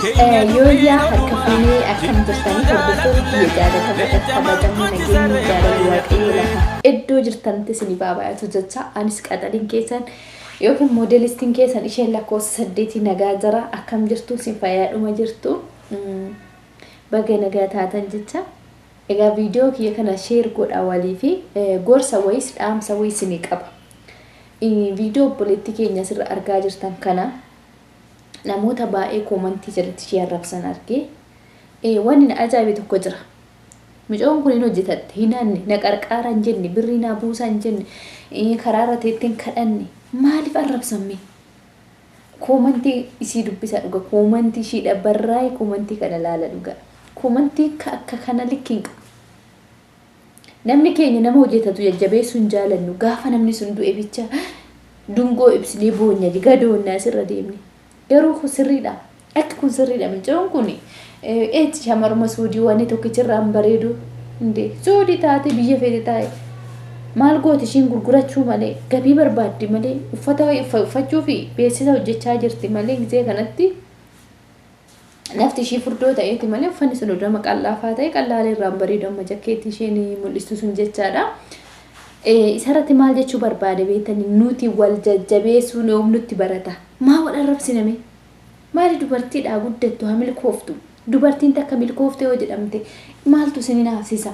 Yooyyaa harka fuunee akkam jirtanii hordoftoota kiyya jaalatamoo kabajamoo nageenyi jaalalli waaqayyoo lafa iddoo jirtanitti isinii baay'atu jecha anis qaxaliin keessan yookiin moodelistiin keessan isheen lakkoofsa saddeetii nagaa jira akkam jirtu isin fayyaadhuma jirtu baga nagaa taatan jecha egaa viidiyoo kiyya kana share godha walii fi gorsa wayiis dhaamsa wayiis isinii qaba. Viidiyoo obboleettii keenya asirra argaa jirtan kana namoota baay'ee koomantii jalatti ishee arrabsan argee wanni na ajaa'ibe tokko jira. Mucoon kun hin hojjetatte hin hanne na qarqaara hin jenne birrii naa buusaa hin jenne karaa irra teettee hin kadhanne maaliif arrabsamme? Koomantii isii dubbisa dhuga koomantii ishiidha barraa'e koomantii kana laala dhuga koomantii akka kana likki hin qabu. Namni keenya nama hojjetatu jajjabeessuu hin jaalannu gaafa namni sun du'e bicha dungoo ibsinee boonya gadoonna asirra deemne. Garuu kun sirriidha. Akki kun sirriidha. Mucoon kun eetti shamaruma suudii wanni tokkichirraa hin bareedu. Indee suudii taate biyya feete taa'e. Maal gooti ishiin gurgurachuu malee gabii barbaaddi malee uffata uffachuu fi beeksisa hojjechaa jirti malee gisee kanatti nafti ishii furdoo ta'eeti malee uffanni sun odama qallaafaa ta'e qallaalee irraa hin bareedu amma jakkeetti isheen mul'istu sun jechaadha. Isarratti maal jechuu barbaade beektanii nuti wal jajjabeessuun yoom nutti barata. Maa wal arrabsiname? Maali dubartiidhaa guddattu haa milkooftu. Dubartiin takka milkoofte yoo jedhamte maaltu isin hinaafsisa?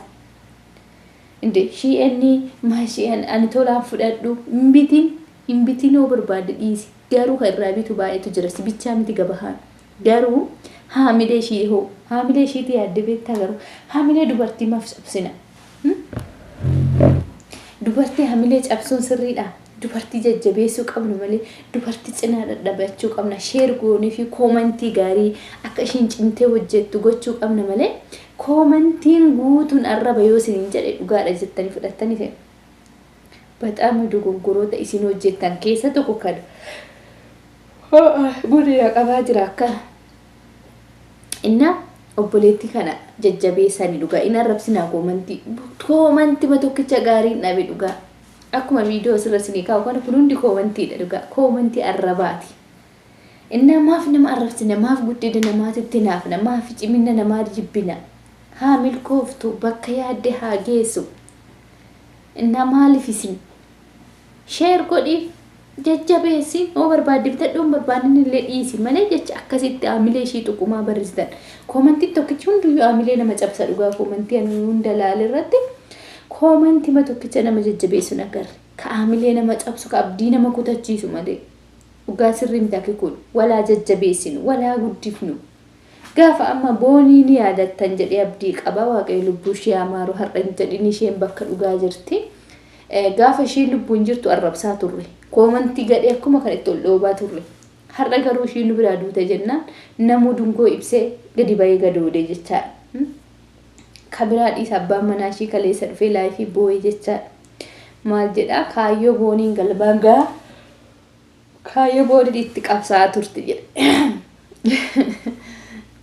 Inde shi'enni maa shi'en ani tolaan fudhadhu hin bitin hin bitin yoo barbaadde dhiisi. Garuu kan irraa bitu baay'eetu jira si bichaa miti gabahaan. Garuu haamilee ishii hoo haamilee ishiitti yaadde beektaa garuu haamilee dubartii maaf cabsina? Dubartii hamilee cabsuun sirriidha. Dubartii jajjabeessuu qabnu malee dubartii cinaa dhadhabachuu qabna. Share goonii fi koomantii gaarii akka ishiin cimtee hojjettu gochuu qabna malee koomantiin guutuun arraba yoo isiniin jedhe dhugaadha jettanii fudhattanii ta'e. Baxaama dogoggoroota isin hojjettan keessa tokko kana. Bunni na qabaa jira akkana. Inna obboleettii kana jajjabeessani dhugaa in arrabsinaa koomantii koomantima tokkicha gaariin dhabe dhugaa akkuma viidiyoo asirra isinii kaa'u kana kun hundi koomantiidha dhugaa koomantii arrabaati. Innaa maaf nama arrabsina maaf guddina namaatitti naafna maaf cimina namaa jibbina haa milkooftu bakka yaadde haa geessu. Innaa maaliif isin share godhiif jajjabeessi yoo barbaadde bitadhu hin barbaanne illee dhiisi malee jecha akkasitti haamilee ishii tuqumaa barreessitan. Koomantiin tokkichi hunduyyuu haamilee nama cabsa dhugaa koomantii ani hunda laale irratti koomantima tokkicha nama jajjabeessu hin agarre. Ka haamilee nama cabsu ka abdii nama kutachiisu malee dhugaa sirrii miti akki kun walaa jajjabeessinu walaa guddifnu. Gaafa amma boonii ni yaadattan jedhee abdii qaba waaqayyo lubbuu ishee haa maaru har'a hin jedhin isheen bakka dhugaa jirti. Gaafa isheen lubbuun jirtu arrabsaa turre. Koomantii gadhee akkuma kan itti ol dhoobaa turre. Har'a garuu ishiin nu biraa duute jennaan namuu dungoo ibsee gadi bahee gadoode jechaadha. Ka biraa dhiisa abbaan manaa ishii kaleessa dhufee laayifii boo'e jechaadha. Maal jedhaa kaayyoo booniin galbaan gaa kaayyoo booniin itti qabsaa'aa turte jedhe.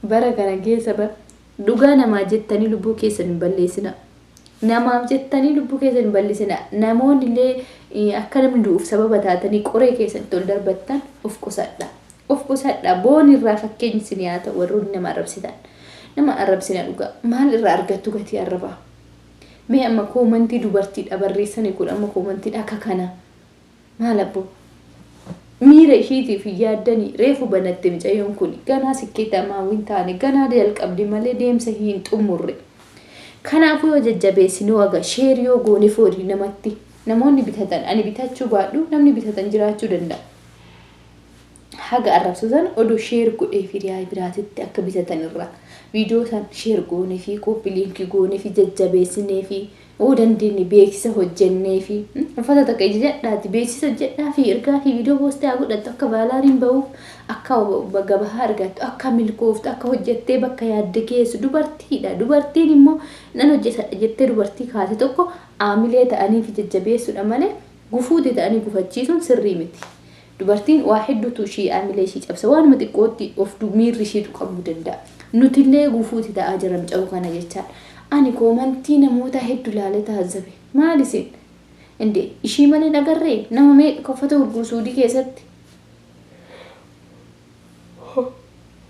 Bara kana keessa bara dhugaa namaa jettanii lubbuu keessan hin balleessinaa. Namaaf jettanii lubbuu keessan hin bal'isinaa. Namoonni illee akka namni du'uuf sababa taatanii qoree keessatti ol darbattan of qusadha. Of qusadha. Boon irraa fakkeenyi isin haa ta'u warroonni nama arrabsitan. Nama arrabsina dhugaa. Maal irraa argattu gatii arrabaa? Mee amma koomantii dubartiidha barreessanii kun amma koomantiin akka kana. Maal abboo? Miira ishiitiif hin yaaddanii reefu banatte micayyoon kun ganaa sikkeetamaa hin taane ganaa jalqabdi malee deemsa hin xumurre. Kanaafuu yoo jajjabeessinuu haga share yoo goone foodii namatti namoonni bitatan ani bitachuu baadhu namni bitatan jiraachuu danda'a. Haga arrabsu san odoo share godhee hiriyaa biraatitti akka bitatan irraa viidiyoo san share goonee fi kooppi liinkii goonee fi jajjabeessinee fi yoo dandeenye beeksisa hojjennee fi uffata takka ija jadhaati beeksisa hojjedhaa fi ergaa fi viidiyoo poostii haa godhattu akka baalaariin bahuuf akka gabahaa argattu akka milkooftu akka hojjettee bakka yaadde geessu dubartiidha dubartiin immoo nan hojjetadha jettee dubartii kaate tokko aamilee ta'anii fi jajjabeessuudha malee gufuuti ta'anii gufachiisuun sirrii miti. Dubartiin waa hedduutu ishii aamilee ishii cabsa waanuma xiqqootti of miirri ishiitu qabuu danda'a. Nutillee gufuuti ta'aa jira muca'uu kana jechaadha. Ani koomantii namoota hedduu ilaalee taazzabe. Maal isin? Inde ishii malee hin agarree nama meeqa uffata gurguru suudii keessatti?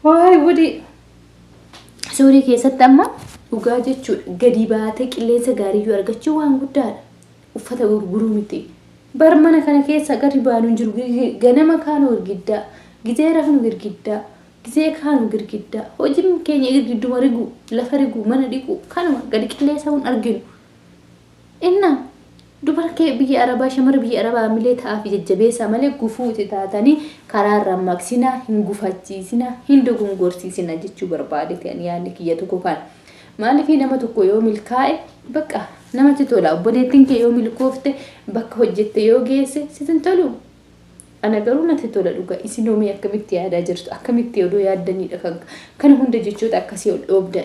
Waay gudii. Suurii keessatti amma dhugaa jechuudha gadi baatee qilleensa gaariiyyuu argachuu waan guddaadha. Uffata gurguruu miti. Bar mana kana keessa gadi baanu hin jiru. Ganama kaanu girgiddaa. Gizee rafnu girgiddaa. Gizee kaanu girgiddaa. Hojiin keenya girgidduma rigu, lafa rigu, mana dhiqu kanuma gadi qilleensa hin arginu. Inna dubara kee biyya Arabaa shamara biyya Arabaa milee ta'aa fi jajjabeessaa malee gufuu itti taatanii karaa irraa maqsinaa hin gufachiisinaa hin dogongorsiisinaa jechuu barbaadete ani yaadni kiyya tokko kana. Maaliif nama tokko yoo milkaa'e bakka namatti tola obboleettiin kee yoo milkoofte bakka hojjette yoo geesse sitti hin tolu. Ana garuu natti tola dhuga isin hoomii akkamitti yaadaa jirtu akkamitti odoo yaaddanidha kan kana hunda jechoota akkasii ol dhoobdan.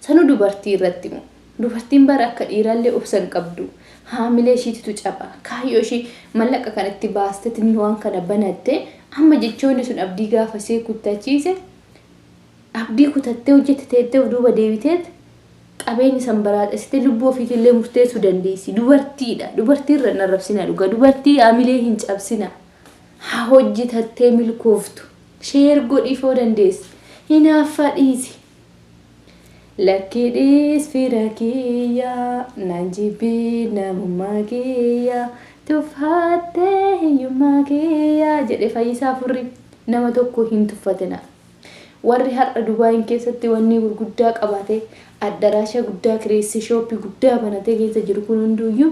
Sanu dubartii irratti moo dubartiin bara akka dhiiraallee obsa hin qabdu haamilee ishiititu caba kaayyoo ishii mallaqa kan itti baastetin waan kana banatte amma jechoonni sun abdii gaafa ishee kuttachiise abdii kutattee hojjette teettee of duuba deebiteet qabeenya san baraadhessitee lubbuu ofiitillee murteessuu dandeessi dubartiidha dubartii irra hin arrabsina dhuga dubartii haamilee hin cabsina haa hojjetattee milkooftu share godhiif yoo dandeesse hinaaffaa dhiisi. Lakki dhiis fira kiyya naan jibbii namummaa kiyya tuffattee hiyyummaa kiyya jedhe Fayyisaa Furri nama tokko hin tuffatina. Warri har'a Dubaayin keessatti wanni gurguddaa qabate addaraasha guddaa kireessee shooppii guddaa banatee keessa jiru kun hunduyyuu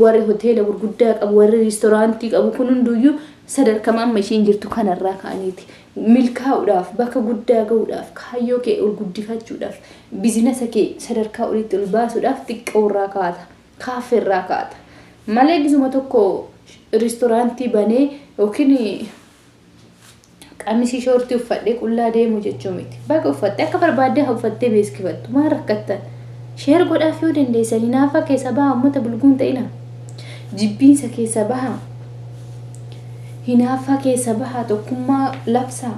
warri hoteela gurguddaa qabu warri riistooraantii qabu kun hunduyyuu sadarkama amma ishiin jirtu kanarraa ka'aniiti. Milkaa'uudhaaf bakka guddaa gahuudhaaf kaayyoo kee ol guddifachuudhaaf bizinasa kee sadarkaa olitti ol baasuudhaaf xiqqoorraa kaata kaaffeerraa kaata malee gisuma tokko riistooraantii banee yookiin qamisii shoortii uffadhee qullaa deemu jechuu miti. Baga uffattee akka barbaaddee haa uffattee beeskifattu maal rakkattan. Share godhaaf yoo dandeessan hinaaffaa keessa baha uummata bulguun ta'ina. Jibbiinsa keessa baha. Hinaaffaa keessa baha tokkummaa labsaa.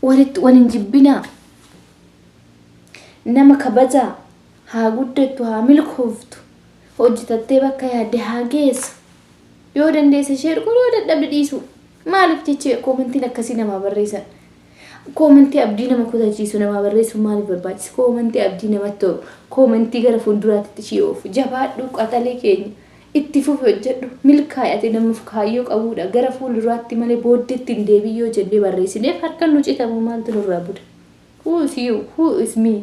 Walitti wal hin jibbinaa. Nama kabajaa haa guddattu haa milkooftu. Hojjetattee bakka yaadde haa geessu. Yoo dandeesse share godhu yoo dadhabde dhiisu. Maaliif jecha koomentiin akkasii namaa barreessan? Koomentii abdii nama kutachiisu namaa barreessuun maaliif barbaachisa? Koomentii abdii namatti horu, koomentii gara fuulduraatti ishee oofu. Jabaadhu qaxalee keenya. Itti fufi hojjedhu. Milkaa'i ati namaaf kaayyoo qabudha. Gara fuulduraatti malee booddeetti hin deebiin yoo jennee barreessineef harkaan nu citamu maaltu nurraa buda? Who is you? Who is me?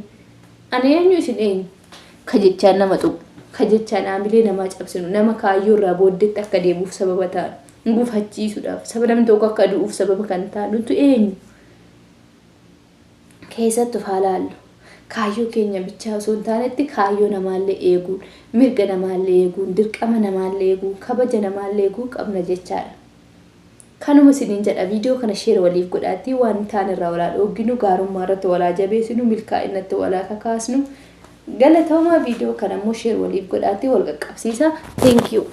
Ani eenyu isin eenyu? Ka jechaan nama tuqu, ka jechaan haamilee namaa cabsinu, nama kaayyoo irraa booddeetti akka deebi'uuf sababa ta'an, gufachiisuudhaaf, saba namni tokko akka du'uuf sababa kan ta'an nutu eenyu? Keessattuu haa laallu. Kaayyoo keenya bichaa osoo hin taanetti kaayyoo namaallee eeguun, mirga namaallee eeguun, dirqama namaallee eeguun, kabaja namaallee eeguu qabna jechaadha. Kanuma isiniin jedha viidiyoo kana share waliif godhaatti waan taan irraa walaa dhooginu gaarummaa irratti walaa jabeessinu milkaa'inatti walaa kakaasnu galatoomaa viidiyoo kana immoo share waliif godhaatti wal qaqqabsiisa. Thank you.